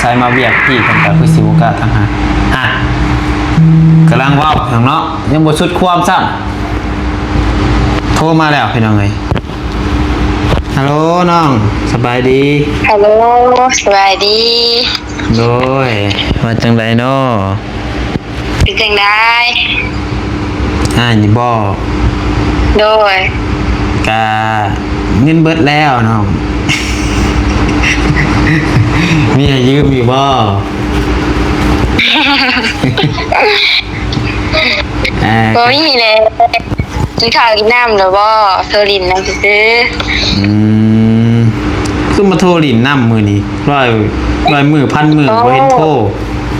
ສາຍມາວຽກພີ່ເພິ່ນກໍຄືຊິບໍ່ກ້າທັກຫາ. ອ່ະ ກຳລັງເວົ້າເນາະ ຍັງບໍ່ສຸດຄວາມຊ້ຳ ໂທມາແລ້ວພີ່ນ້ອງເອີຍ. ຮັລໂຫຼນ້ອງ ສະບາຍດີ? ຮັລໂຫຼ ສະບາຍດີ. ໂດຍ ວ່າຈັ່ງໃດເນາະ? ເປັນຈັ່ງໃດ? ອ້າຍນີ້ບໍ? ໂດຍ. ກະເງິນເບິດແລ້ວນ້ອງ ມີໃຫ້ຢືມຢູ່ບໍ? ເອີ ບໍ່ມີແລ້ວ. ກິນເຂົ້າກິນນ້ຳແລ້ວບໍ? ໂທຫຼິ້ນນຳຊື່ໆ. ອືມ ຄືມາໂທຫຼິ້ນນຳມື້ນີ້ ຮ້ອຍ ຮ້ອຍມື້ພັນມື້ ໂອ້ ບໍ່ເຫັນໂທ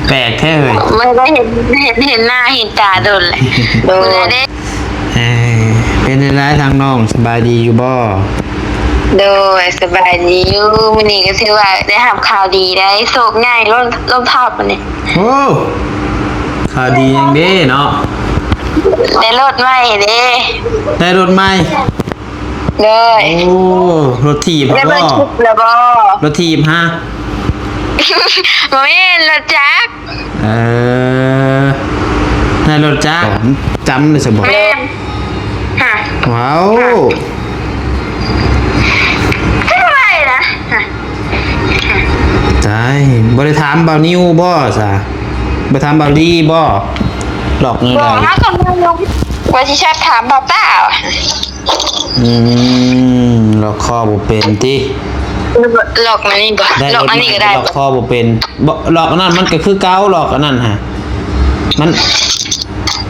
ແປກແທ້ເຮີ້ຍ. ບໍ່ໄດ້ເຫັນ ເຫັນ ເຫັນໜ້າເຫັນຕາດົນແຫຼະ. ໂດຍ. ມື້ໃດເດ້? ເອີ ເປັນຈັ່ງໃດທາງນ້ອງ ສະບາຍດີຢູ່ບໍ? ໂດຍ ສະບາຍດີຢູ່. ມື້ນີ້ກໍຖືວ່າໄດ້ຮັບຂ່າວດີໄດ໋ ໂຊກໃຫຍ່ ລົມ ລົມທັບມື້ນີ້. ໂອ້ ຂ່າວດີຫຍັງເດ້ເນາະ? ໄດ້ລົດໃໝ່ເດ້. ໄດ້ລົດໃໝ່? ໂດຍ. ໂອ້ ລົດຖີບບໍ? ໄດ້ລົດຖີບແລ້ວບໍ? ລົດຖີບຫະ? ບໍ່ແມ່ນ ລົດຈັກ. ເອີ ໄດ້ລົດຈັກ. ຈຳໄດ້ຊະບໍ? ແມ່ນ. ຫະ? ວ້າວ ຫະ? ຄືໄວນະ? ຫະ? ຕາຍ ບໍ່ໄດ້ຖາມບ່າວນິວບໍຊະ? ບໍ່ຖາມບ່າວລີບໍ? ຫຼອກແນວໃດ? ບໍ່ ເຮົາກໍງງ ວ່າຊິແຊັດຖາມບ່າວຕ້າ. ອືມ ຫຼອກຄໍບໍ່ເປັນຕິ? ຫຼອກອັນນີ້ບໍ່? ໄດ້ລົດໃໝ່ ຫຼອກອັນນີ້ກໍໄດ້. ຫຼອກຄໍບໍ່ເປັນ. ບໍ່ ຫຼອກອັນນັ້ນມັນກໍຄືເກົ່າ ຫຼອກອັນນັ້ນຫະ ມັນ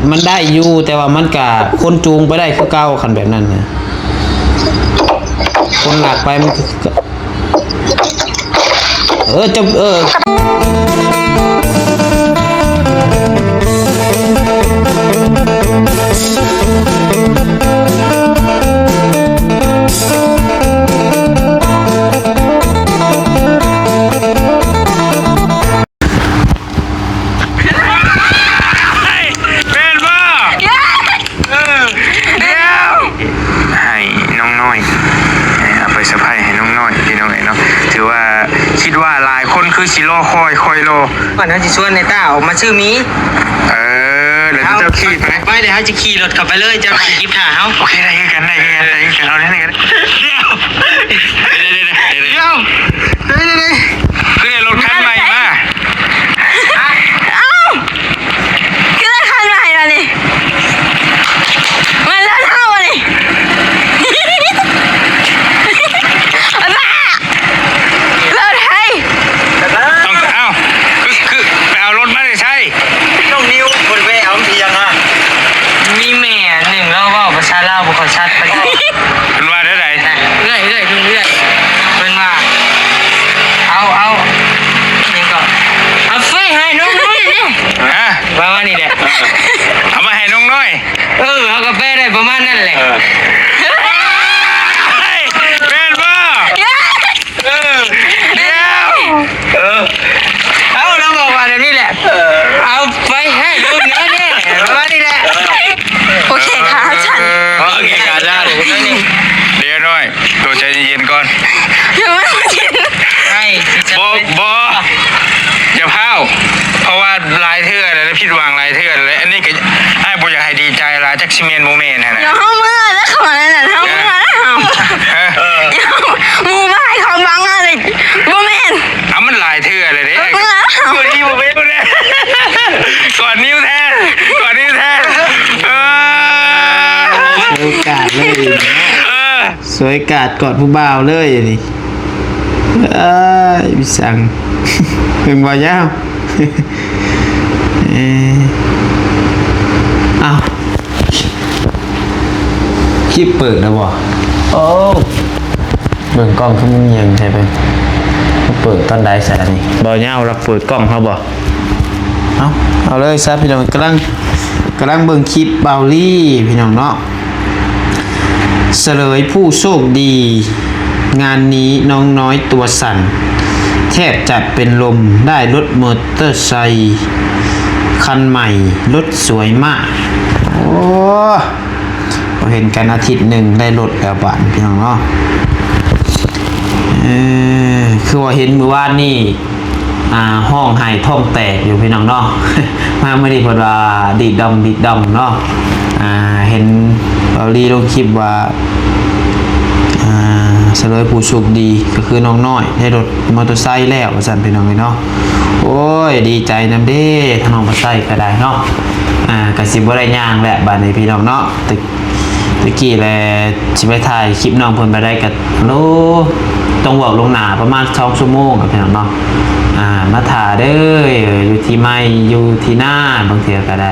ມັນໄດ້ຢູ່ ແຕ່ວ່າມັນກະ ຄົນຈູງໄປໄດ້ຄືເກົ່າ ຄັນແບບນັ້ນນະ ຄົນລັກໄປມັນກະ ເອີ ເຈົ້າ ເອີ. ແມ່ນບໍ່? ເອີ ດຽວ ໃຫ້ນ້ອງນ້ອຍ ເອົາໄປເຊີໄພໃຫ້ນ້ອງນ້ອຍ ພີ່ນ້ອງເອີຍເນາະ. ຖືວ່າ ຄິດວ່າຫຼາຍຄົນຄືຊິລໍຄອຍ ຄອຍລໍ ວ່າເຮົາຊິຊວນໄອ້ຕ້າອອກມາຊື້ໝີ. ເອີ ແລ້ວເຈົ້າຂີ່ໄປ ໄປ ດຽວເຮົາຊິຂີ່ລົດເຂົ້າໄປເລີຍ ເຈົ້າຊິກິບຖ້າເຮົາ. ໂອເຄ ໄດ້ຄືກັນ ໄດ້ຄືກັນ ໄດ້ຄືກັນ. ເອົາແນວນີ້ກໍໄດ້. ດຽວ ດຽວ ດຽວ ດຽວ ຄືໄດ້ລົດຄັນໃໝ່ມາ? ເອົ້າ ຄືໄດ້ຄັນໃໝ່ມານີ້? ມັນລົດເຮົານີ້ ບ້າ ລົດໃຜ? ຕ້ອງ ເອົ້າ ຄື ຄືໄປເອົາລົດມາແຕ່ໃສ? ນ້ອງນິວເພິ່ນແວ່ເອົາທຽງຫະ. ມີແມ່ອັນໜຶ່ງລາວເວົ້າພາສາລາວບໍ່ຄ່ອຍຊັດປານໃດ. ເພິ່ນວ່າແນວໃດ? ເອື້ອຍ ເອື້ອຍ ເພິ່ນເອື້ອຍ ເພິ່ນວ່າ ເອົາ ເອົາ ຫຍັງເກາະ ເອົາໄຟໃຫ້ນ້ອງນ້ອຍແດ່. ຮະ? ປະມານນີ້ແຫຼະ. ເອົາມາໃຫ້ນ້ອງນ້ອຍ. ເອີ ເຮົາກໍແປໄດ້ປະມານນັ້ນແຫຼະ. ເອີ ແມ່ນບໍ່? ເອີ ດຽວ ເອີ ເອົາ ລາວບອກວ່າແບບນີ້ແຫຼະ. ເອີ ເອົາໄປໃຫ້ລູກເນາະ ປະມານນີ້ແຫຼະ. ໂອເຄຄ່ະອາຈານ. ໂອເຄຄ່ະອາຈານ. ດຽວໜ້ອຍ ໂຕໃຈເຢັນໆກ່ອນ. ຍັງບໍ່ທັນ. ບໍ່ ບໍ່ ຢ່າພ້າວ ເພາະວ່າຫຼາຍເທື່ອແລ້ວ ຜິດຫວັງຫຼາຍເທື່ອແລ້ວ. ອັນນີ້ກໍ ອ້າຍບໍ່ຢາກໃຫ້ດີໃຈຫຼາຍ ຈັກຊິແມ່ນບໍ່ແມ່ນຫັ້ນນະ. ດຽວເຮົາເມືອແລ້ວ ເຂົານັ້ນນະ ເຮົາເມືອແລ້ວ. ຮະ? ເອີ ໝູ່ບ້ານເຂົາບັງເອົາເລີຍ ບໍ່ແມ່ນ. ເອົາ ມັນຫຼາຍເທື່ອແລ້ວເດ້. ເມືອແລ້ວ ມື້ນີ້ບໍ່ແມ່ນແລ້ວ. ກອດນິ້ວແທນ ກອດນິ້ວແທນ. ເອີ ໂອກາດເລີຍ. ເອີ ສວຍກາດກອດຜູ້ບ່າວເລີຍນີ້. ເອີຍ ພິສັງ ເບິ່ງບໍ່ຍາວ. ເອີ ອ້າວ ຄລິບເປີດແລ້ວບໍ່? ໂອ້ ເບິ່ງກ້ອງຄືມັນຍຽງແທ້ເພິ່ນ. ເປີດຕອນໃດຊະນີ້? ບໍ່ຍາວ ລັກເປີດກ້ອງເຮົາບໍ່? ເອົາ ເອົາເລີຍຊະພີ່ນ້ອງ. ກຳລັງ ກຳລັງເບິ່ງຄລິບບ່າວລີພີ່ນ້ອງເນາະ. ສະເຫຼີຍຜູ້ໂຊກດີ ງານນີ້ນ້ອງນ້ອຍຕົວສັ່ນ ແທບຈະເປັນລົມ ໄດ້ລົດມໍເຕີໄຊຄັນໃໝ່ ລົດສວຍມາກ. ໂອ້ ບໍ່ເຫັນກັນອາທິດໜຶ່ງ ໄດ້ລົດແລ້ວບາດນີ້ ພີ່ນ້ອງເນາະ. ເອີ ຄືວ່າເຫັນມື້ວານນີ້ ອ່າ ຮ້ອງໄຫ້ທ້ອງແຕກຢູ່ພີ່ນ້ອງເນາະ. ມາມື້ນີ້ເພິ່ນວ່າດີດດອງດີດດອງເນາະ. ອ່າ ເຫັນເບົາລີລົງຄລິບວ່າ ອ່າ ສະເຫຼີຍຜູ້ໂຊກດີກໍຄືນ້ອງນ້ອຍໄດ້ລົດມໍເຕີໄຊແລ້ວວ່າຊັ້ນພີ່ນ້ອງເອີຍເນາະ. ໂອ້ຍ ດີໃຈນຳເດ້ ທາງນ້ອງພັດໄຊກໍໄດ້ເນາະ. ອ່າ ກໍຊິບໍ່ໄດ້ຍ່າງແລ້ວບາດນີ້ພີ່ນ້ອງເນາະ. ຕະ ຕະກີ້ແລະ ຊິໄປຖ່າຍຄລິບນ້ອງເພິ່ນໄປໄດ້ກໍ ໂອ້ ຕ້ອງເວົ້າລ່ວງໜ້າປະມານສອງຊົ່ວໂມງແລ້ວພີ່ນ້ອງເນາະ. ອ່າ ມາຖ້າເດີ ຢູ່ທີ່ໄມ ຢູ່ທີ່ນາ ບາງເທື່ອກໍໄດ້.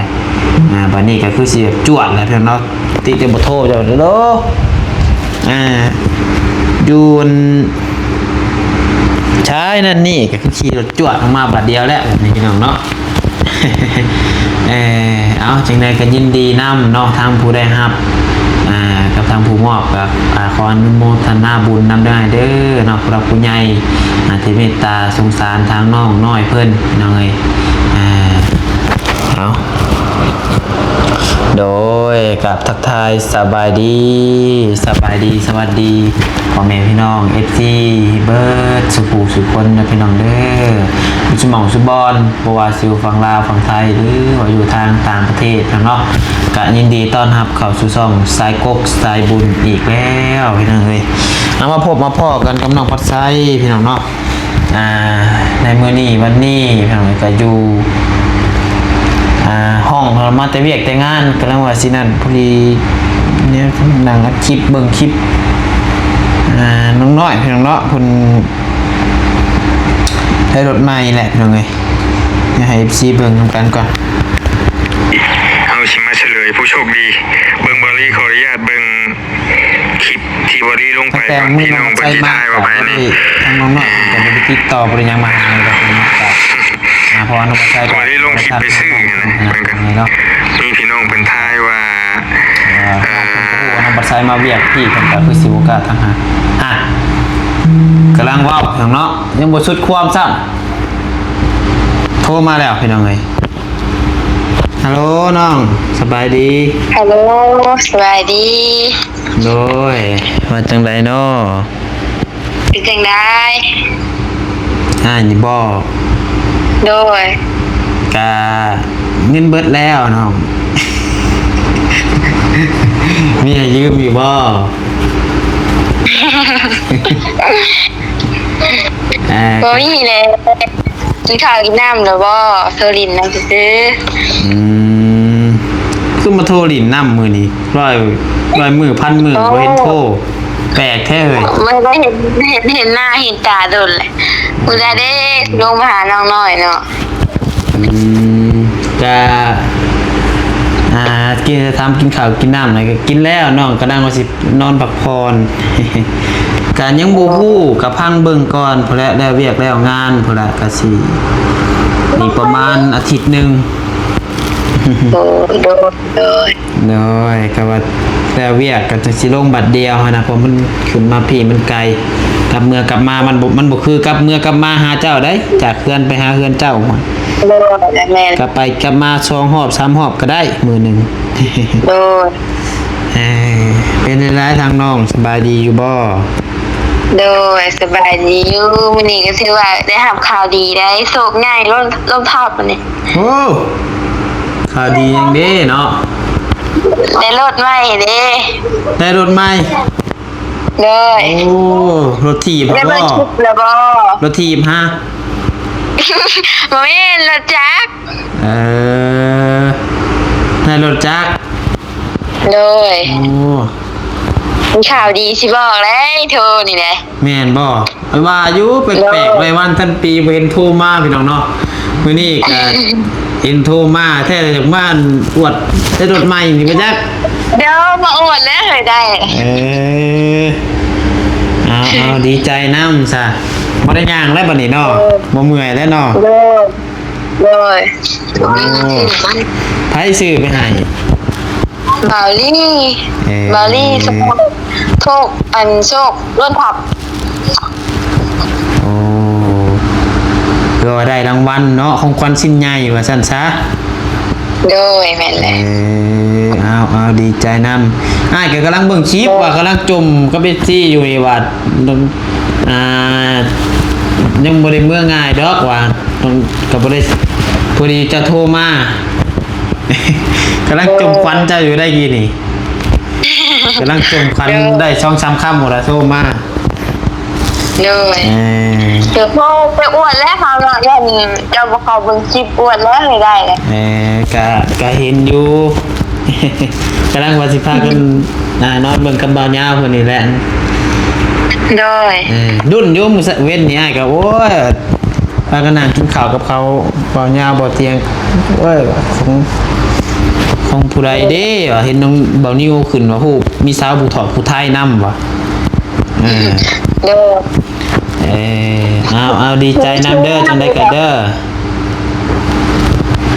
ອ່າ ບາດນີ້ກໍຄືຊິແບບຈວດແລ້ວພີ່ນ້ອງເນາະ. ຕິດແຕ່ບໍ່ໂທເຈົ້າເດີ. ອ່າ ຢູ່ອັນຊາຍນັ້ນນີ້ ກໍຄືຂີ່ລົດຈວດອອກມາບາດດຽວແລ້ວ ແບບນີ້ພີ່ນ້ອງເນາະ. ເອີ ເອົາ ຈັ່ງໃດກໍຍິນດີນຳເນາະ ທາງຜູ້ໄດ້ຮັບ ອ່າ ກັບທາງຜູ້ມອບ ກໍ ອ່າ ຂໍອະນຸໂມທະນາບຸນນຳເດີເນາະ ຜູ້ຫຼັກຜູ້ໃຫຍ່ ອ່າ ທີ່ເມດຕາສົງສານທາງນ້ອງນ້ອຍເພິ່ນເນາະເອີຍ. ອ່າ ເອົາ ໂດຍ ກາບທັກທາຍສະບາຍດີ ສະບາຍດີ ສະຫວັດດີ ພໍ່ແມ່ພີ່ນ້ອງ ເອັຟຊີ ເບິດສູ່ຜູ້ສູ່ຄົນເດີພີ່ນ້ອງເດີ ຢູ່ຊຸໝ່ອງຊຸບ່ອນ ບໍ່ວ່າຊິຢູ່ຝັ່ງລາວຝັ່ງໄທ ຫຼືວ່າຢູ່ທາງຕ່າງປະເທດເນາະ ກະຍິນດີຕ້ອນຮັບເຂົ້າສູ່ຊ່ອງສາຍກົກສາຍບຸນອີກແລ້ວພີ່ນ້ອງເອີຍ. ເອົາ ມາພົບມາພໍ້ກັນກັບນ້ອງພັດໄຊພີ່ນ້ອງເນາະ. ອ່າ ໃນມື້ນີ້ວັນນີ້ພີ່ນ້ອງກໍຢູ່ ອ່າ ຫ້ອງ ມາແຕ່ວຽກແຕ່ງານ ກຳລັງວ່າຊິນັ້ນ ພໍດີແນວນັ່ງອັດຄລິບ ເບິ່ງຄລິບ ອ່າ ນ້ອງນ້ອຍພີ່ນ້ອງເນາະ ເພິ່ນໄດ້ລົດໃໝ່ແຫຼະພີ່ນ້ອງເອີຍ. ຢາກໃຫ້ເອັຟຊີເບິ່ງນຳກັນກ່ອນ ເຮົາຊິມາສະເຫຼີຍຜູ້ໂຊກດີ. ເບິ່ງ ເບົາລີຂໍອະນຸຍາດເບິ່ງ ຄລິບທີ່ບໍ່ໄດ້ລົງໄປ ແຕ່ມື້ນັ້ນ ນ້ອງໃສ່ມາ ກໍບໍ່ໄດ້ ທາງນ້ອງນ້ອຍກໍບໍ່ໄດ້ຕິດຕໍ່ ບໍ່ໄດ້ຫຍັງມາຫາເລີຍດອກເນາະ. ອ່າ ເພາະວ່ານ້ອງໃສ່ກໍບໍ່ໄດ້ລົງຄລິບໄປຊື້ຫັ້ນນະ ເພິ່ນກໍມີພີ່ນ້ອງເພິ່ນທາຍວ່າ ເອີ ເອີ ນ້ອງໃສ່ມາວຽກພີ່ ເພິ່ນກໍຄືຊິບໍ່ກ້າທັກຫາ. ອ່າ ກຳລັງເວົ້າເນາະ ຍັງບໍ່ສຸດຄວາມຊ້ຳ ໂທມາແລ້ວພີ່ນ້ອງເອີຍ. ຮັລໂຫຼນ້ອງ ສະບາຍດີ. ຮັລໂຫຼ ສະບາຍດີ. ໂດຍ ວ່າຈັ່ງໃດເນາະ? ເປັນຈັ່ງໃດ? ອ້າຍນີ້ບໍ? ໂດຍ ກະເງິນເບິດແລ້ວນ້ອງ ມີໃຫ້ຢືມຢູ່ບໍ? ອ່າ ບໍ່ມີແລ້ວ. ກິນເຂົ້າກິນນ້ຳແລ້ວບໍ່? ໂທຫຼິ້ນນຳຊື່ໆ. ອືມ ຄືມາໂທຫຼິ້ນນຳມື້ນີ້ ຮ້ອຍ ຮ້ອຍມື້ພັນມື້ ໂອ້ ບໍ່ເຫັນໂທ ແປກແທ້ເອີຍ. ບໍ່ໄດ້ເຫັນ ເຫັນ ເຫັນໜ້າເຫັນຕາດົນແຫຼະ ມື້ໃດເດ້ ລົງມາຫານ້ອງນ້ອຍເນາະ. ອືມ ກະ ອ່າ ກິນ ຖາມກິນເຂົ້າກິນນ້ຳແລ້ວ ກໍກິນແລ້ວ ນ້ອງກະນັ່ງວ່າຊິ ນອນພັກຜ່ອນ ກະຍັງບໍ່ຮູ້ ກະຟັງເບິ່ງກ່ອນພຸ້ນແຫຼະ ແລ້ວວຽກແລ້ວງານພຸ້ນແຫຼະ ກະຊິອີກປະມານອາທິດໜຶ່ງ. ໂດຍ ໂດຍ ໂດຍ ໂດຍ ກະວ່າແລ້ວວຽກກະຈັ່ງຊິລົງບັດດຽວຫັ້ນນະ ເພາະມັນຂຶ້ນມາພີ້ມັນໄກ ກັບເມືອກັບມາມັນບໍ່ ມັນບໍ່ຄືກັບເມືອກັບມາຫາເຈົ້າໃດ ຈາກເຮືອນໄປຫາເຮືອນເຈົ້າ. ໂດຍ ແມ່ນ ກັບໄປກັບມາສອງຮອບສາມຮອບກະໄດ້ມື້ໜຶ່ງ. ໂດຍ ເອີ ເປັນຈັ່ງໃດທາງນ້ອງ ສະບາຍດີຢູ່ບໍ່? ໂດຍ ສະບາຍດີຢູ່ ມື້ນີ້ກໍຖືວ່າໄດ້ຮັບຂ່າວດີໄດ໋ ໂຊກໃຫຍ່ ລົມ ລົມທັບມື້ນີ້. ໂອ້ ຂ່າວດີຫຍັງເດ້ເນາະ? ໄດ້ລົດໃໝ່ເດ້. ໄດ້ລົດໃໝ່? ໂດຍ ໂອ້ ລົດຖີບ ໄດ້ເບິ່ງຄລິບແລ້ວບໍ່? ລົດຖີບຫາ? ບໍ່ແມ່ນ ລົດຈັກ. ເອີ ໄດ້ລົດຈັກ. ໂດຍ ໂອ້ ມີຂ່າວດີຊິບອກແລ້ວ ໂທນີ້ແຫຼະ. ແມ່ນບໍ່? ຂ້ອຍວ່າຢູ່ແປກໆ ໂດຍ ຫຼາຍວັນທັນປີບໍ່ເຫັນໂທມາພີ່ນ້ອງເນາະ ມື້ນີ້ກະເຫັນໂທມາແທ້ ຢາກມາອວດໄດ້ລົດໃໝ່ນີ້ບໍ່ຈັກ. ດຽວມາອວດແລ້ວເຮີ້ຍໄດ້. ເອີ ເອົາໆ ດີໃຈນຳຊະ ບໍ່ໄດ້ຍ່າງແລ້ວບັດນີ້ເນາະ. ເອີ ບໍ່ເມື່ອຍແລ້ວເນາະ. ໂດຍ ໂດຍ ໂອ້ ໃຜຊື້ໄປໃຫ້? ບ່າວລີ. ເອີ ບ່າວລີ ໂຊກ ອັນ ໂຊກ ລົມທັບ. ໂອ້ ຄືວ່າໄດ້ລາງວັນເນາະ ຂອງຂວັນຊິ້ນໃຫຍ່ວ່າຊັ້ນຊະ. ໂດຍ ແມ່ນແຫຼະ. ເອີ ເອົາໆ ດີໃຈນຳ. ອ້າຍກໍກຳລັງເບິ່ງຄລິບ ໂດຍ ວ່າກຳລັງຈົ່ມກັບເອັຟຊີຢູ່ນີ້ວ່າ ອ່າ ຍັງບໍ່ໄດ້ເມືອງ່າຍດອກວ່າ ຕ້ອງ ກໍບໍ່ໄດ້ ພໍດີເຈົ້າໂທມາ ກຳລັງຈົ່ມຄວັນເຈົ້າຢູ່ໄດ້ກີ້ນີ້ ກຳລັງຈົ່ມຄວັນ ໂດຍ ໄດ້ສອງສາມຄຳພຸ້ນລະໂທມາ. ໂດຍ ເອີ ເຈົ້າໂທໄປອວດແລ້ວເຮົາເນາະ ຢ້ານເຈົ້າບໍ່ເຂົ້າເບິ່ງຄລິບ ອວດແລ້ວໃຫ້ໄດ້ ເອີ ກະ ກະເຫັນຢູ່ ກຳລັງວ່າຊິພາກັນ ອືມ ອ່າ ນອນເບິ່ງກັບບ່າວຍາວເພິ່ນນີ້ແຫຼະ ໂດຍ ເອີ ດຸນຢູ່ມື້ເວັນນີ້ ອ້າຍກໍ ໂອ້ຍ ພາກັນນັ່ງກິນເຂົ້າກັບເຂົາ ບ່າວຍາວ ບ່າວຕຽງ ໂອ້ຍ ຂອງ ຂອງຜູ້ໃດເດ້ ວ່າເຫັນນ້ອງບ່າວນິວຂຶ້ນວ່າ ໂຫ ມີສາວຜູ້ເຖົ້າຜູ້ໄທນຳວ່າ ເອີ ໂດຍ ເອີ ເອົາ ເອົາ ດີໃຈນຳເດີ ຈັ່ງໃດກໍເດີ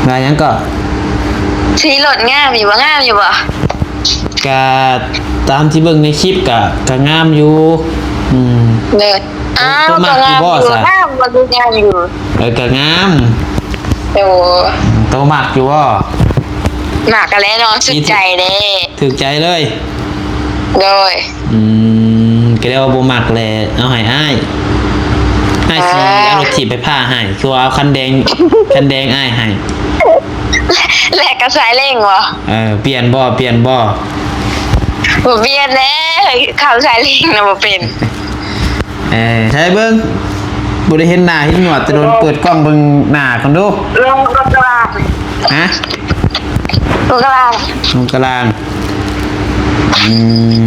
ວ່າຫຍັງເກາະ? ຂີ່ລົດງາມຢູ່ບໍ່? ງາມຢູ່ບໍ່? ກະຕາມທີ່ເບິ່ງໃນຄລິບກະ ກະງາມຢູ່ ອືມ ເລີດ ໂຕ ໂຕມັກຢູ່ບໍ່ຊະ? ງາມບໍ່? ງາມຢູ່ ເອີ ກະງາມ ໂຕ ໂຕມັກຢູ່ບໍ່? ມັກຫັ້ນແຫຼະເນາະ ຖືກໃຈເດ້ ຖືກໃຈເລີຍ ໂດຍ ອືມ ກໍແລ້ວວ່າບໍ່ມັກແຫຼະ ເອົາໃຫ້ອ້າຍ ອ້າຍຊິ ເອີ ເອົາລົດຖີບໄປຜ່າໃຫ້ ຄືວ່າເອົາຄັນແດງ ຄັນແດງອ້າຍໃຫ້ ແລະກໍສາຍເລັ່ງບໍ່? ເອີ ປ່ຽນບໍ່? ປ່ຽນບໍ່? ບໍ່ປ່ຽນແລ້ວ ຂັບສາຍເລັ່ງນະບໍ່ເປັນ ເອີ ໃຊ້ເບິ່ງ ບໍ່ໄດ້ເຫັນໜ້າເຫັນໜວດແຕ່ດົນ ເປີດກ້ອງເບິ່ງໜ້າກ່ອນດູ ລົງລົງກະລາງ ຮະ? ລົງກະລາງ ລົງກະລາງ ອືມ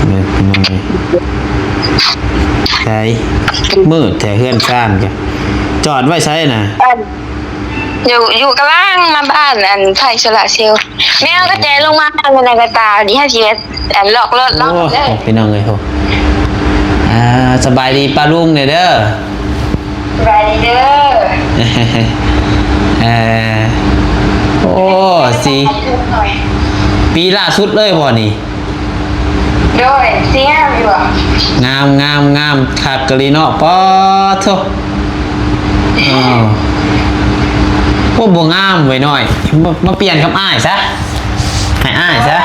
ເອີ ພີ່ນ້ອງເອີຍ ໃສ ມືດແທ້ເຮືອນຊານກະ ຈອດໄວ້ໃສນະ? ເອີ ຢູ່ ຢູ່ກະລາງມາບ້ານ ອັນ ໄຟໂຊລາເຊວ ແມວກະແຈລົງມາ ແມ່ນກະຕາ ດີ ຫາຊິ ອັນ ລັອກລົດ ລັອກ ໂອ້ ເລີຍ ພີ່ນ້ອງເອີຍ ໂອ້ ອ່າ ສະບາຍດີປ້າລຸງແດ່ເດີ ສະບາຍດີເດີ ເອີ ໂອ້ ສີ ປີລ່າສຸດເລີຍບໍ່ນີ້? ໂດຍ ສີງາມຢູ່ບໍ່? ງາມ ງາມ ງາມ ຄັກກະລີເນາະ ປາດໂທ້ ເອີ ໂອ້ ບໍ່ງາມເວີຍນ້ອຍ ມາ ມາປ່ຽນກັບອ້າຍຊະ ໃຫ້ອ້າຍຊະ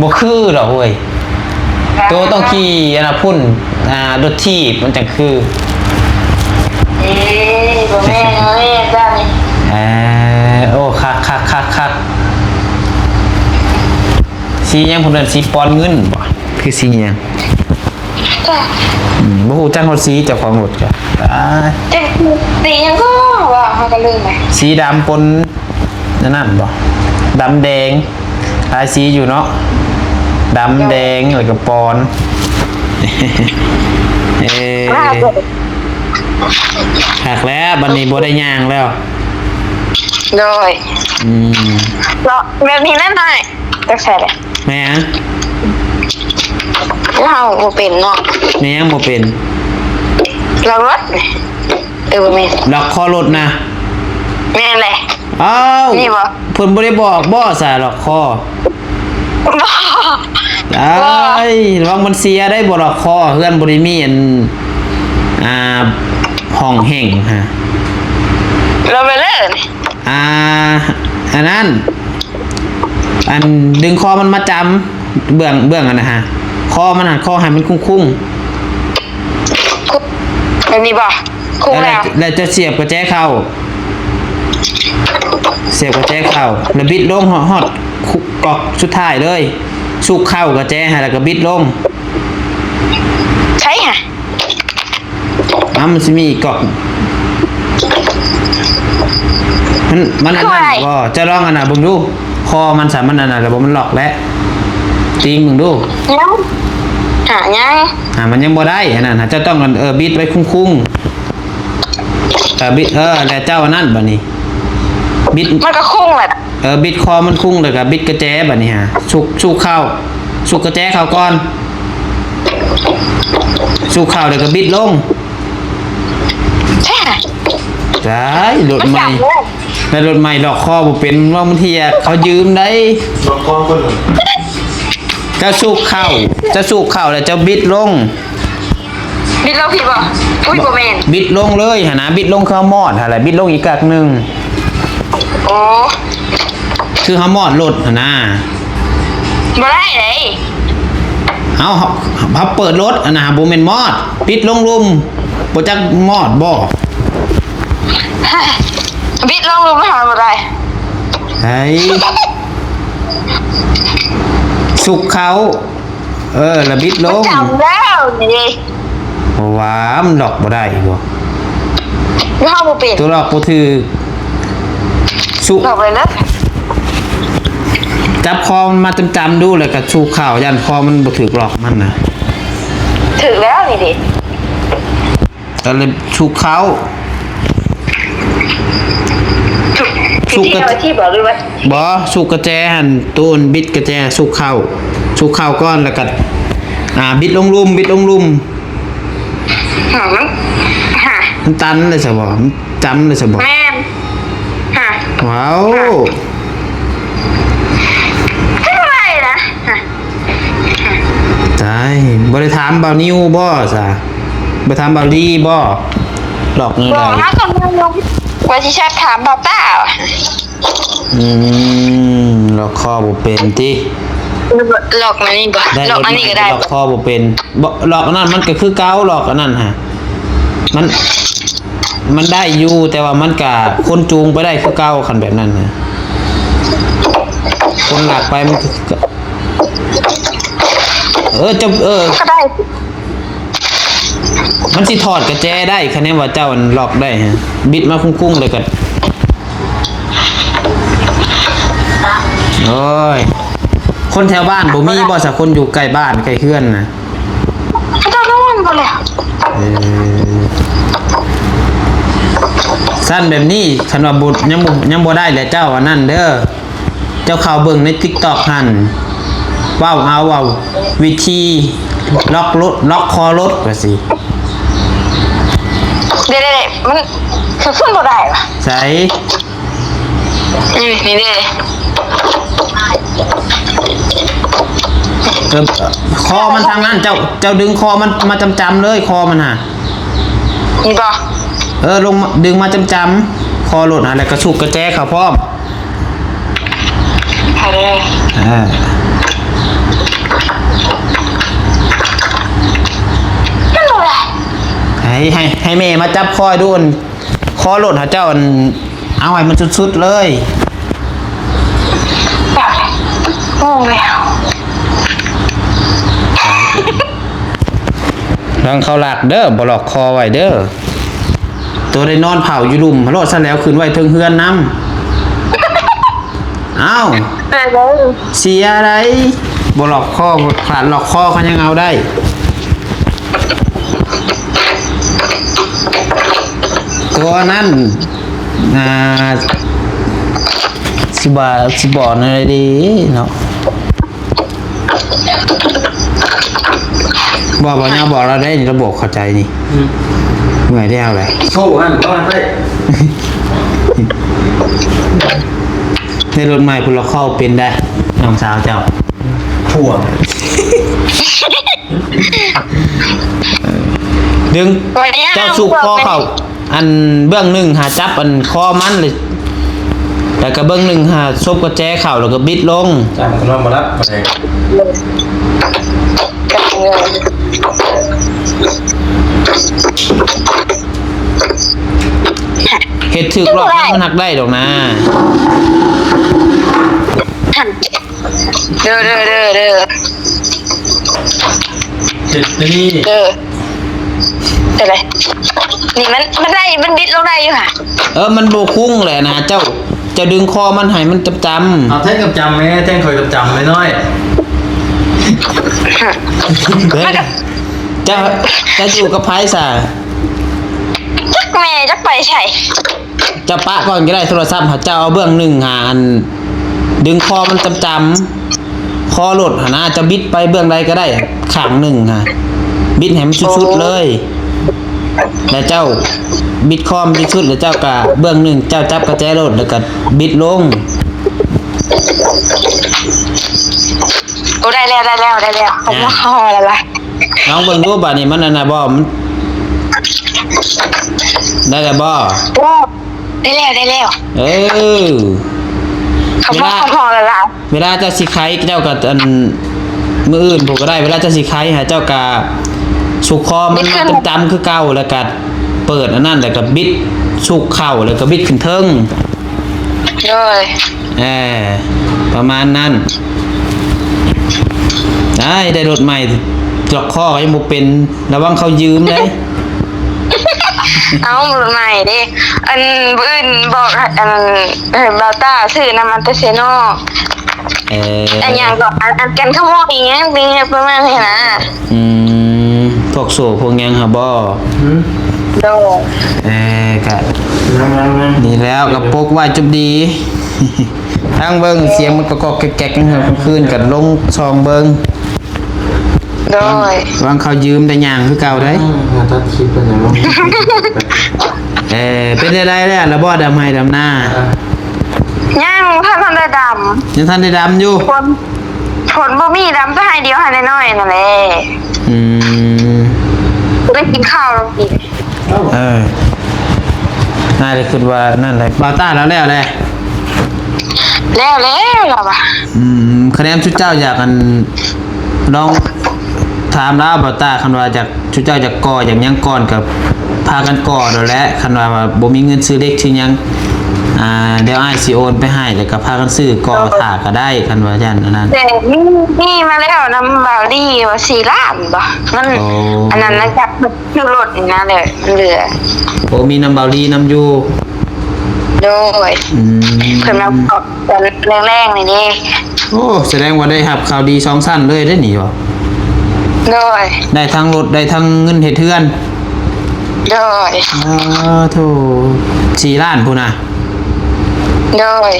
ບໍ່ຄືດອກເວີຍ ໂຕຕ້ອງຂີ່ອັນນະພຸ້ນ ອ່າ ລົດຖີບມັນຈັ່ງຄື ເອີ ບໍ່ແມ່ນ ບໍ່ແມ່ນເຈົ້ານີ້ ເອີ ໂອ້ ຄັກ ຄັກ ຄັກ ຄັກ ສີຫຍັງພຸ້ນ ສີປອນເງິນບໍ່ ຄືສີຫຍັງ? ອືມ ບໍ່ຮູ້ຈັກຮອດສີເຈົ້າຂອງລົດກະ ຕາຍ ຈັກສີຫຍັງກໍວ່າ ເຮົາກໍລືມແຫຼະ ສີດຳປົນອັນນັ້ນບໍ່? ດຳແດງ ຫຼາຍສີຢູ່ເນາະ ດຳແດງ ແລ້ວກໍປອນ ເອີ ຄັກແລ້ວ ບັດນີ້ບໍ່ໄດ້ຍ່າງແລ້ວ ໂດຍ ອືມ ເນາະ ແບບນີ້ແຫຼະ ໄປໃສແຫຼະ ແມ່ນຫຍັງ? ເຮົາບໍ່ເປັນເນາະ ແມ່ນຫຍັງບໍ່ເປັນ? ລັອກລົດ ເອີ ບໍ່ແມ່ນ ລັອກຄໍລົດນະ ແມ່ນແຫຼະ ອ້າວ ນີ້ບໍ່? ເພິ່ນບໍ່ໄດ້ບອກບໍ່ ສາລັອກຄໍ? ບໍ່ ຕາຍ ລະວັງມັນເສຍໄດ້ ບໍ່ລັອກຄໍ ເຮືອນບໍ່ໄດ້ມີອັນ ອ່າ ຫ້ອງແຫ້ງຫັ້ນ ລະໄປເລີຍ ອ່າ ອັນນັ້ນ ອັນດຶງຄໍມັນມາຈຳ ເບື້ອງ ເບື້ອງອັນນັ້ນຫະ ຄໍມັນຫັ້ນ ຄໍໃຫ້ມັນຄຸງໆ ແບບນີ້ບໍ່? ຄຸງແລ້ວ ແລ້ວເຈົ້າສຽບກະແຈເຂົ້າ ສຽບກະແຈເຂົ້າ ແລ້ວບິດລົງຮອດ ຮອດກອກສຸດທ້າຍເລີຍ ຊຸກເຂົ້າກະແຈຫັ້ນ ແລ້ວກະບິດລົງ ໃສຫະ? ອ້າວ ມັນຊິມີອີກກອກ ມັນ ມັນອັນນັ້ນບໍ່? ເຈົ້າລອງອັນນັ້ນເບິ່ງດູ ຄໍມັນສາ ມັນອັນນັ້ນແລ້ວບໍ່? ມັນລັອກແລ້ວ ຕີງເບິ່ງດູ ຍັງ ຫາ ຍັງ ຫາ ມັນຍັງບໍ່ໄດ້ ອັນນັ້ນຫາ ເຈົ້າຕ້ອງ ເອີ ບິດໄວ້ຄຸງໆ ເອີ ບິດ ເອີ ແລ້ວເຈົ້າອັນນັ້ນ ບາດນີ້ ບິດ ມັນກໍຄຸງແຫຼະ ເອີ ບິດຄໍມັນຄຸງ ແລ້ວກໍບິດກະແຈ ບາດນີ້ຫາ ຊຸກ ຊຸກເຂົ້າ ຊຸກກະແຈເຂົ້າກ່ອນ ຊຸກເຂົ້າແລ້ວກໍບິດລົງ ຕາຍ ລົດໃໝ່ ແຕ່ລົດໃໝ່ລັອກຄໍບໍ່ເປັນ ລອງບາງເທື່ອເຂົາຢືມໄດ໋ ລັອກຄໍເພິ່ນ ເຈົ້າຊຸກເຂົ້າ ເຈົ້າຊຸກເຂົ້າແລ້ວເຈົ້າບິດລົງ ບິດລົງພີ້ບໍ່? ອຸ້ຍ ບໍ່ແມ່ນ ບິດລົງເລີຍຫັ້ນນະ ບິດລົງຄືເຮົາມອດຫັ້ນແຫຼະ ບິດລົງອີກກັກໜຶ່ງ ໂອ້ ຄືເຮົາມອດລົດຫັ້ນນະ ບໍ່ໄດ້ເດ້ ເຮົາ ເຮົາເປີດລົດອັນນະ ບໍ່ແມ່ນມອດ ບິດລົງລຸ່ມ ບໍ່ຈັກມອດບໍ່? ບິດລົງລຸ່ມຫາບໍ່ໄດ້. ເຮີ້ຍ ສຸກເຂົ້າ ເອີ ລະບິດລົງ ມັນຈຳແລ້ວນີ້. ບໍ່ວ່າມັນລັອກບໍ່ໄດ້ບໍ່? ເຮົາບໍ່ເປັນ ຕົວລັອກບໍ່ຖືກ ສຸກ ລັອກໄປເລີຍ. ຈັບຄໍມັນມາຈຳໆດູ ແລ້ວກໍສຸກເຂົ້າ ຢ້ານຄໍມັນບໍ່ຖືກລັອກມັນນະ. ຖືກແລ້ວນີ້ເດ. ກໍເລີຍສຸກເຂົ້າ ສຸກ ສຸກກະ ທີ່ເອົາທີ່ບໍ່ຫຼືວ່າ ບໍ່ ສຸກກະແຈຫັ້ນ ໂຕອັນບິດກະແຈສຸກເຂົ້າ ສຸກເຂົ້າກ່ອນ ແລ້ວກໍ ອ່າ ບິດລົງລຸ່ມ ບິດລົງລຸ່ມ. ຫາ ມັນ ຫາ ມັນຕັນເລີຍຊະບໍ່? ມັນຈຳເລີຍຊະບໍ່? ແມ່ນ ຫາ ວ້າວ ຫາ ເຮັດບໍ່ໄດ້ນະ ຫາ. ຕາຍ ບໍ່ໄດ້ຖາມບ່າວນິວບໍ່ຊະ? ບໍ່ຖາມບ່າວລີບໍ່? ລັອກແນວໃດ? ບໍ່ ເຮົາກໍງງຢູ່ ວ່າຊິແຊັດຖາມບ່າວຕ້າ. ອືມ ລັອກຄໍບໍ່ເປັນຕິ? ລັອກອັນນີ້ບໍ່? ໄດ້ ລັອກອັນນີ້ກໍໄດ້ ລັອກຄໍບໍ່ເປັນ. ບໍ່ ລັອກອັນນັ້ນມັນກໍຄືເກົ່າ ລັອກອັນນັ້ນຫະ ມັນ ມັນໄດ້ຢູ່ ແຕ່ວ່າມັນກະ ຄົນຈູງໄປໄດ້ຄືເກົ່າ ຄັນແບບນັ້ນນະ ຄົນລາກໄປມັນກະ ເອີ ເຈົ້າ ເອີ ກໍໄດ້ ມັນຊິຖອດກະແຈໄດ້ ຄັນແມ່ນວ່າເຈົ້າອັນລັອກໄດ້ຫະ ບິດມາກຸ້ງໆ ແລ້ວກໍ ໂອ້ຍ ຄົນແຖວບ້ານບໍ່ມີບໍ່ຊະ? ຄົນຢູ່ໃກ້ບ້ານໃກ້ເຮືອນນະ. ເຂົາເຈົ້ານອນບໍ່ແລ້ວ. ເອີ ຊັ້ນແບບນີ້ ຄັນວ່າບໍ່ ຍັງບໍ່ ຍັງບໍ່ໄດ້ແຫຼະ ເຈົ້າອັນນັ້ນເດີ ເຈົ້າເຂົ້າເບິ່ງໃນຕິກຕັອກຫັ້ນ ເວົ້າເອົາ ເວົ້າວິທີລັອກລົດ ລັອກຄໍລົດວ່າຊີ້. ເດໆໆ ມັນຄືຂຶ້ນບໍ່ໄດ້ຫວາ? ໃສ? ອືມ ນີ້ເດ້ ເອີ ຄໍມັນທາງນັ້ນ ເຈົ້າ ເຈົ້າດຶງຄໍມັນມາຈຳໆເລີຍ ຄໍມັນຫະ ນີ້ບໍ່? ເອີ ລົງມາ ດຶງມາຈຳໆ ຄໍລົດຫັ້ນ ແລ້ວກໍສຸກກະແຈເຂົ້າພ້ອມ ເອີ ມັນບໍ່ໄດ້ ໃຫ້ ໃຫ້ ໃຫ້ແມ່ມາຈັບຄໍດູ ຄໍລົດຫາເຈົ້າ ອັນ ເອົາໃຫ້ມັນສຸດໆເລີຍ. ໂອ້ຍ ລະວັງເຂົາລັກເດີ ບໍ່ລັອກຄໍໄວ້ເດີ. ໂຕໄດ້ນອນເຝົ້າຢູ່ລຸ່ມໂລດ ຊັ້ນແລ້ວຂຶ້ນໄວ້ເທິງເຮືອນນຳ. ອ້າວ ເສຍໄດ໋ ບໍ່ລັອກຄໍ ຂາດລັອກຄໍເຂົາຍັງເອົາໄດ້. ຕົວນັ້ນ ອ່າ ຊິວ່າ ຊິບອກແນວໃດດີເນາະ. ບໍ່ ບໍ່ຍາວບອກລາວໄດ້ນີ້ ລາວບອກເຂົ້າໃຈນີ້. ອືມ ເມື່ອຍແລ້ວແຫຼະ ໂຊຫັ້ນ ບໍ່ໄດ້ ໃນລົດໃໝ່ພຸ້ນລະ ເຂົ້າເປັນໄດ໋ ນ້ອງສາວເຈົ້າ ພວກ ດຶງ ເຈົ້າສຸກຄໍເຂົ້າ ອັນເບື້ອງໜຶ່ງຫາຈັບອັນຄໍມັນ ແລ້ວກໍເບື້ອງໜຶ່ງຫາສົບກະແຈເຂົ້າ ແລ້ວກໍບິດລົງ. ຈ້າງມັນນອນບໍ່ຫຼັບປານໃດ. ເຮັດຖືກລອບມັນ ມັນຮັກໄດ້ດອກນາ. ເດີ ເດີ ເດີ ເດີ ເຮັດນີ້ ເດີ ເປັນໄດ? ນີ້ມັນ ມັນໄດ້ ມັນບິດລົງໄດ້ຢູ່ຫະ. ເອີ ມັນບໍ່ຄຸງແຫຼະນະ ເຈົ້າ ເຈົ້າດຶງຄໍມັນໃຫ້ມັນຈຳໆ. ເອົາແທ່ງຈຳໆແມ້ ແທ່ງຂ້ອຍຈຳໆນ້ອຍໆ. ເຈົ້າ ເຈົ້າຢູ່ກັບໃຜຊະ? ຈັກແມ່ຈັກໄປໃສ. ເຈົ້າປະກ່ອນກໍໄດ້ ໂທລະສັບ ເຈົ້າເອົາເບື້ອງໜຶ່ງຫາ ອັນ ດຶງຄໍມັນຈຳໆ ຄໍລົດຫັ້ນນະ ເຈົ້າບິດໄປເບື້ອງໃດກໍໄດ້ຂ້າງໜຶ່ງຫະ ບິດໃຫ້ມັນສຸດໆເລີຍ ແລ້ວເຈົ້າບິດຄໍມັນສຸດໆ ແລ້ວເຈົ້າກະເບື້ອງໜຶ່ງ ເຈົ້າຈັບກະແຈລົດ ແລ້ວກະບິດລົງ. ໂອ້ ໄດ້ແລ້ວ ໄດ້ແລ້ວ ໄດ້ແລ້ວ ອ່າ ເອົາແລ້ວລະ. ລອງເບິ່ງດູບາດນີ້ ມັນອັນນະບໍ່ ມັນ ໄດ້ແລ້ວບໍ່? ໂອ້ ໄດ້ແລ້ວ ໄດ້ແລ້ວ. ເອີ ເວລາ ເວລາເຈົ້າຊິໄຂ ເຈົ້າກໍອັນ ມື້ອື່ນພຸ້ນກໍໄດ້ ເວລາເຈົ້າຊິໄຄຫາ ເຈົ້າກະສຸກຄໍມັນ ບິດຂຶ້ນ ຈຳໆຄືເກົ່າ ແລ້ວກະເປີດອັນນັ້ນ ແລ້ວກະບິດ ສຸກເຂົ້າ ແລ້ວກະບິດຂຶ້ນເທິງ. ໂດຍ ເອີ ປະມານນັ້ນ. ໄດ້ ໄດ້ລົດໃໝ່ ລັອກຄໍກໍຍັງບໍ່ເປັນ ລະວັງເຂົາຢືມເດ້. ເອົາ ລົດໃໝ່ເດ້ ອັນ ມື້ອື່ນບອກ ອັນ ເອີ ບ່າວຕ້າຊື້ນຳ ອັນ ແຕ່ເຊໂນ ເອີ ອັນຫຍັງກໍ ອັນ ອັນກັນຂະໂມຍອີຫຍັງ ອີຫຍັງປະມານນີ້ນະ. ອືມ ພວກໂສ້ພວກຫຍັງຫັ້ນບໍ? ຫືມ ໂດຍ ເອີ ກະ ຍັງໆໆ ນີ້ແລ້ວ ກະປົກໄວ້ຈົບດີ. ຟັງເບິ່ງ ສຽງມັນກະກອກແກກໆ ກາງຄືນກະລົງສ່ອງເບິ່ງ. ໂດຍ ຫວັງເຂົາຢືມໄດ້ຍ່າງຄືເກົ່າໄດ໋. ອ່າ ຕັດຄລິບເປັນຫຍັງເນາະ? ເອີ ເປັນຈັ່ງໃດແລ້ວລະບໍ່ ດຳໄຮ່ດຳນາ? ຍັງ ບໍ່ທັນ ທັນໄດ້ດຳ ຍັງທັນໄດ້ດຳຢູ່. ຝົນ ຝົນບໍ່ມີ ດຳແຕ່ໄຮ່ດຽວ ໄຮ່ນ້ອຍໆ ນັ້ນແຫຼະ. ອືມ ບໍ່ໄດ້ກິນເຂົ້າແລ້ວກິນ. ເອີ ນາຍລະຄິດວ່ານັ້ນແຫຼະ ບ່າວຕ້າລາວແລ້ວແຫຼະ. ແລ້ວແລ້ວລາວວ່າ. ອືມ ຄະແນນຊຸມເຈົ້າຢາກ ອັນ ລອງຖາມລາວ ບ່າວຕ້າ ຄັນວ່າຢາກ ຊຸມເຈົ້າຢາກກໍ່ຢາກຫຍັງກ່ອນ ກະພາກັນກໍ່ໂລດແຫຼະ. ຄັນວ່າ ວ່າບໍ່ມີເງິນຊື້ເຫຼັກຊື້ຫຍັງ ອ່າ ດຽວອ້າຍຊິໂອນໄປໃຫ້ ແລ້ວກະພາກັນຊື້ກໍ່ຖ້າກະໄດ້ ຄັນວ່າຊັ້ນ ອັນນັ້ນ. ແຕ່ມີ ມີມາແລ້ວນຳບ່າວລີວ່າສີ່ລ້ານບໍ ມັນ ໂອ້ ອັນນັ້ນນະ ຈັກ ຊື້ລົດນີ້ນະ ແລ້ວມັນເຫຼືອ. ໂອ້ ມີນຳບ່າວລີນຳຢູ່. ໂດຍ ອືມ ເພິ່ນມາຂອບຕອນແລງໆ ນີ້ເດ້. ໂອ້ ສະແດງວ່າໄດ້ຮັບຂ່າວດີສອງຊັ້ນເລີຍເດ້ນີ້ບໍ? ໂດຍ ໄດ້ທັງລົດ ໄດ້ທັງເງິນເຮັດເຮືອນ. ໂດຍ ອ້າໂທ້ ສີ່ລ້ານພຸ້ນນະ. ໂດຍ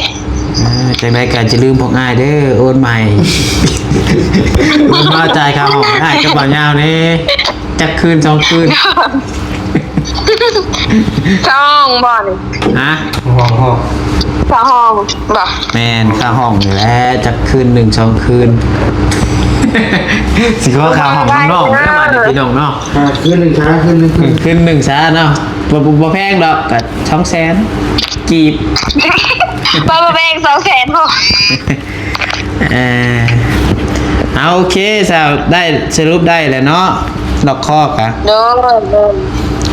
ເອີ ຈັ່ງໃດກະຢ່າລືມພວກອ້າຍເດີ ໂອນໃໝ່. ໂອນມາຈ່າຍຄ່າຫ້ອງໃຫ້ອ້າຍກັບບ່າວຍາວແດ່ ຈັກຄືນສອງຄືນ. ສອງບ່ອນ ຮະ? ຫ້ອງ ຫ້ອງ ສອງຫ້ອງບໍ? ແມ່ນ ຄ່າຫ້ອງນີ້ແຫຼະ ຈັກຄືນໜຶ່ງສອງຄືນ. ຊິຂໍຄ່າຫ້ອງນອກໆ ເດີບາດນີ້ພີ່ນ້ອງເນາະ. ອ່າ ຄືນໜຶ່ງຊະ ຄືນໜຶ່ງ ຄືນ ຄືນໜຶ່ງຊະເນາະ. ບໍ່ ບໍ່ ບໍ່ແພງດອກ ກະສອງແສນກີບ. ບໍ່ ບໍ່ແພງ ສອງແສນພໍ. ເອີ ເອົາ ໂອເຄ ສາວ ໄດ້ ສະຫຼຸບໄດ້ແລ້ວເນາະ ລັອກຄໍກະ. ໂດຍ ໂດຍ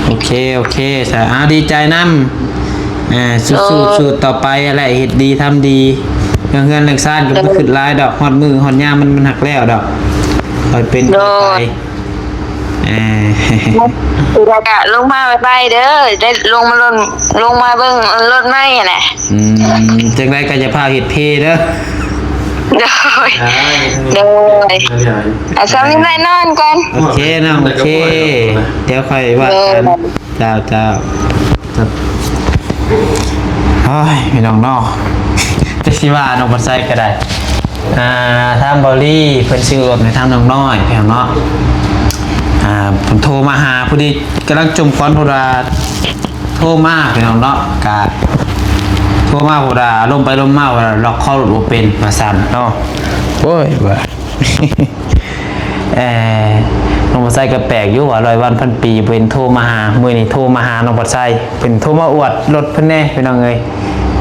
ໂອເຄ ໂອເຄ ສາວ ເອົາ ດີໃຈນຳ. ເອີ ສູ້ໆ ໂດຍ ສູ້ຕໍ່ໄປແຫຼະ ເຮັດດີທຳດີ ເລື່ອງເຮືອນເລື່ອງຊານກະ ໂດຍ ບໍ່ຄຶດຫຼາຍດອກ ຮອດມື້ຮອດຍາມມັນ ມັນຫັກແລ້ວດອກ ຄ່ອຍເປັນ ໂດຍ ຄ່ອຍໄປ. ເອີ ແລ້ວກະລົງມາໄວໆ ເດີ ໄດ້ລົງມາລົດ ລົງມາເບິ່ງລົດໃໝ່ຫັ້ນແຫຼະ. ອືມ ຈັ່ງໃດກະຢ່າພາວເຮັດເພເດີ. ໂດຍ ອ່າ ໂດຍ ອ່າ ຊ່ຳນີ້ໄດ້ນອນກ່ອນ. ໂອເຄນ້ອງ ໂອເຄ ດຽວຄ່ອຍວ່າກັນ. ໂດຍ ເຈົ້າ ເຈົ້າ ໂອ້ຍ ພີ່ນ້ອງເນາະ ຈັກຊິວ່ານ້ອງພັນໄຊກະໄດ້. ອ່າ ທາງເບົາລີເພິ່ນຊື້ລົດໃຫ້ທາງນ້ອງນ້ອຍ ພີ່ນ້ອງເນາະ. ອ່າ ເພິ່ນໂທມາຫາ ພໍດີກຳລັງຈົ່ມຄວັນ ພຸ້ນວ່າໂທມາ ພີ່ນ້ອງເນາະ ກະໂທມາ ພຸ້ນວ່າລົມໄປລົມມາ ວ່າລັອກຄໍລົດບໍ່ເປັນ ວ່າຊັ້ນເນາະ. ໂອ້ຍ ວ່າ ເອີ ນ້ອງພັນໄຊກະແປກຢູ່ວ່າ ຮ້ອຍວັນພັນປີບໍ່ເຫັນໂທມາຫາ ມື້ນີ້ໂທມາຫານ້ອງພັນໄຊ. ເພິ່ນໂທມາອວດລົດເພິ່ນແດ່ ພີ່ນ້ອງເອີຍ.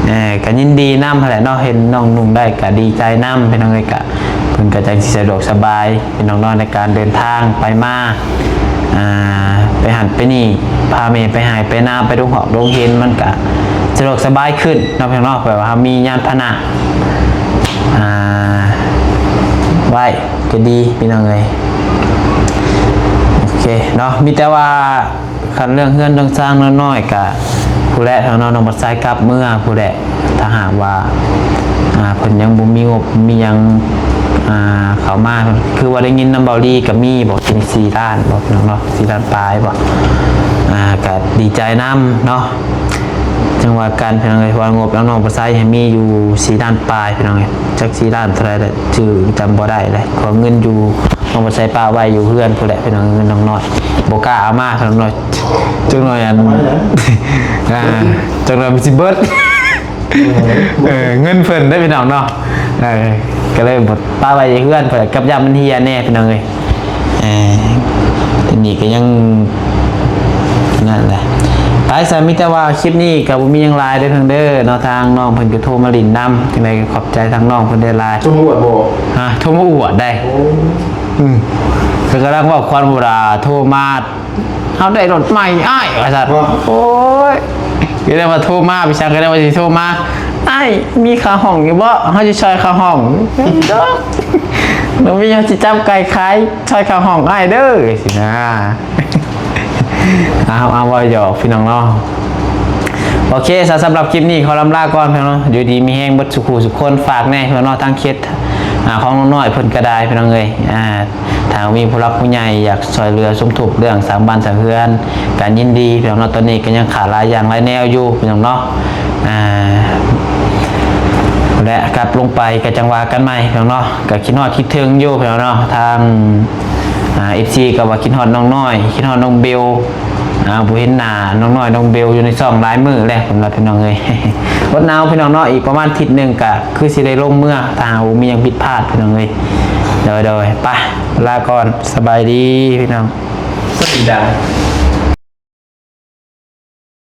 ເອີ ກະຍິນດີນຳຫັ້ນແຫຼະເນາະ ເຫັນນ້ອງນຸ່ງໄດ້ກະດີໃຈນຳ ພີ່ນ້ອງເອີຍ. ກະເພິ່ນກະຈັ່ງຊິສະດວກສະບາຍ ພີ່ນ້ອງເນາະ ໃນການເດີນທາງໄປມາ ອ່າ ໄປຫັ້ນໄປນີ້ ພາແມ່ໄປໄຮ່ໄປນາ ໄປໂຮງຮອກໂຮງຮຽນ ມັນກະສະດວກສະບາຍຂຶ້ນເນາະ ພີ່ນ້ອງເນາະ. ແບບວ່າເຮົາມີຍານພາຫະນະ ອ່າ ໄວ້ກະດີ ພີ່ນ້ອງເອີຍ. ໂອເຄເນາະ ມີແຕ່ວ່າ ຄັນເລື່ອງເຮືອນເລື່ອງຊານນ້ອຍໆ ກະ ຜູ້ແຫຼະ ທາງນ້ອງ ນ້ອງບັດໄຊກັບເມືອຜູ້ແຫຼະ. ຖ້າຫາກວ່າ ອ່າ ເພິ່ນຍັງບໍ່ມີງົບມີຫຍັງ ອ່າ ເຂົ້າມາ ຄືວ່າໄດ້ຍິນນຳເບົາລີກະມີບໍ ສີ່ລ້ານບໍ ພີ່ນ້ອງເນາະ ສີ່ລ້ານປາຍບໍ. ອ່າ ກະດີໃຈນຳເນາະ ຈັ່ງວ່າກັນ ພີ່ນ້ອງເອີຍ. ເພາະວ່າງົບທາງນ້ອງບັດໄຊໃຫ້ມີຢູ່ສີ່ລ້ານປາຍ ພີ່ນ້ອງເອີຍ. ຈັກສີ່ລ້ານເທົ່າໃດລະ ຈື່ຈຳບໍ່ໄດ້ເລີຍ. ເພາະເງິນຢູ່ ນ້ອງບັດໄຊປະໄວ້ຢູ່ເຮືອນພຸ້ນແຫຼະ ພີ່ນ້ອງ. ເງິນນ້ອງນ້ອຍບໍ່ກ້າເອົາມາ ນ້ອງນ້ອຍ ຈັກໜ້ອຍອັນ ອ່າ ຈັກໜ້ອຍມັນຊິເບິດ ເອີ ເງິນເພິ່ນເດ້ ພີ່ນ້ອງເນາະ. ເອີ ກະເລີຍບໍ່ ປະໄວ້ຢູ່ເຮືອນເພິ່ນ ກັບຢ້ານມັນເຫ່ຍແດ່ ພີ່ນ້ອງເອີຍ. ເອີ ທີນີ້ກະຍັງນັ້ນແຫຼະ ໄປ ຫຼາຍຊະ ມີແຕ່ວ່າຄລິບນີ້ກໍບໍ່ມີຫຍັງຫຼາຍເດີເພິ່ນເດີເນາະ ທາງນ້ອງເພິ່ນກໍໂທມາຫຼິ້ນນຳ ຈັ່ງໃດກໍຂອບໃຈທາງນ້ອງເພິ່ນຫຼາຍໆ. ໂທມາອວດບໍ່? ຮະ ໂທມາອວດໄດ໋. ໂອ້ ອືມ ເພິ່ນກຳລັງເວົ້າຄວາມບໍ່ດາ ໂທມາ ເຮົາໄດ້ລົດໃໝ່ອ້າຍ ວ່າຊັ້ນ. ໂອ້ຍ ກໍໄດ້ວ່າໂທມາ ໄປສັງກໍໄດ້ວ່າຊິໂທມາ ອ້າຍ ມີຄ່າຫ້ອງຢູ່ບໍ່? ເຮົາຊິຊ່ອຍຄ່າຫ້ອງ. ດອກ ນ້ອງມີເຮົາຊິຈັບໄກ່ຂາຍ ຊ່ອຍຄ່າຫ້ອງອ້າຍເດີ ຊິນະ. ເອົາ ເອົາ ເວົ້າຫຍອກພີ່ນ້ອງເນາະ. ໂອເຄຊະ ສຳລັບຄລິບນີ້ຂໍລຳລາກ່ອນພີ່ນ້ອງເນາະ. ຢູ່ດີມີແຮງເບິດສູ່ຄູ່ສູ່ຄົນ ຝາກແດ່ພີ່ນ້ອງເນາະ ທາງເຂດ ອາ ຂອງນ້ອງນ້ອຍເພິ່ນກໍໄດ້ພີ່ນ້ອງເອີຍ ອາ ຖ້າມີຜູ້ຫຼັກຜູ້ໃຫຍ່ຢາກຊ່ວຍເຫຼືອສົມທົບເລື່ອງສ້າງບ້ານສ້າງເຮືອນ ກໍຍິນດີພີ່ນ້ອງເນາະ. ຕອນນີ້ກໍຍັງຂາດຫຼາຍຢ່າງຫຼາຍແນວຢູ່ພີ່ນ້ອງເນາະ ອາ ແລະກັບລົງໄປກໍຈັ່ງວ່າກັນໃໝ່ພີ່ນ້ອງເນາະ. ກໍຄິດຮອດຄິດເຖິງຢູ່ພີ່ນ້ອງເນາະ ທາງ ອາ ເອັຟຊີກໍວ່າຄິດຮອດນ້ອງນ້ອຍ ຄິດຮອດນ້ອງເບວ ອາ ບໍ່ເຫັນໜ້ານ້ອງນ້ອຍນ້ອງເບວຢູ່ໃນຊ່ອງຫຼາຍມື້ແລ້ວ ເພິ່ນວ່າພີ່ນ້ອງເອີຍ. ອົດເອົາພີ່ນ້ອງເນາະ ອີກປະມານທິດໜຶ່ງກະຄືຊິໄດ້ລົງເມືອ ຖ້າຫາກບໍ່ມີຫຍັງຜິດພາດພີ່ນ້ອງເອີຍ. ໂດຍໆ ໄປ ລາກ່ອນ ສະບາຍດີພີ່ນ້ອງ. ສະບາຍດີ.